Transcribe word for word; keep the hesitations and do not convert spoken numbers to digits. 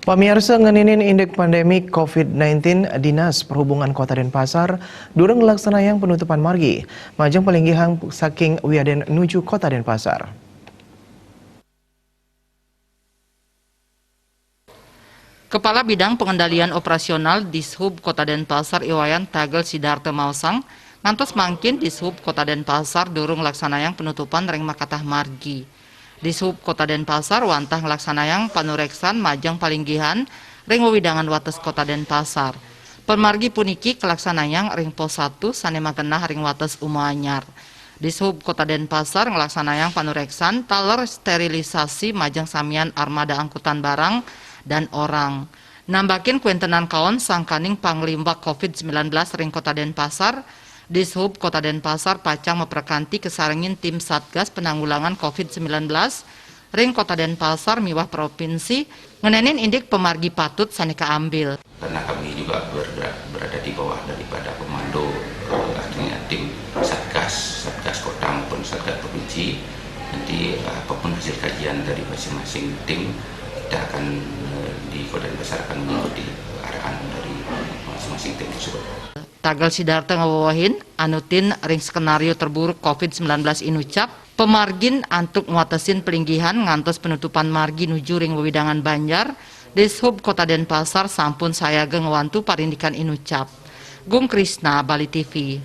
Pamiarsa, ngeninin indik pandemi covid sembilan belas, Dinas Perhubungan Kota Denpasar durung nglaksanayang penutupan margi majeng palinggihang saking Wiaden nuju Kota Denpasar. Kepala Bidang Pengendalian Operasional Dishub Kota Denpasar I Wayan Tagel Sidarta maosang, ngantos mangkin Dishub Kota Denpasar durung nglaksanayang penutupan ring makatah margi. Dishub Kota Denpasar wantah nglaksanayang panureksan majeng palinggihan ring wewidangan wates Kota Denpasar. Pamargi puniki kalaksanayang ring Pos satu sane magenah ring wates Uma Anyar. Dishub Kota Denpasar nglaksanayang panureksan taler sterilisasi majeng samian armada angkutan barang dan orang. Nambakin kwentenan kaon sangkaning panglimbak covid sembilan belas ring Kota Denpasar, Dishub Kota Denpasar pacang maprakanti kasarengin tim Satgas Penanggulangan covid sembilan belas ring Kota Denpasar miwah provinsi ngenenin indik pamargi patut sane kaambil. Karena kami juga berada, berada di bawah daripada komando, eh, artinya tim Satgas, Satgas Kota maupun Satgas Provinsi. Nanti, eh, apapun hasil kajian dari masing-masing tim, kita akan, eh, di Kota Denpasar akan mengikuti arahan dari masing-masing tim tersebut. Tagel Sidarta ngawewehin, anutin ring skenario terburuk covid sembilan belas inucap, pamargin antuk ngwatesin palinggihan ngantos penutupan margi nuju ring wewidangan Banjar, Dishub Kota Denpasar sampun sayaga ngwantu parindikan inucap. Gung Krisna, Bali T V.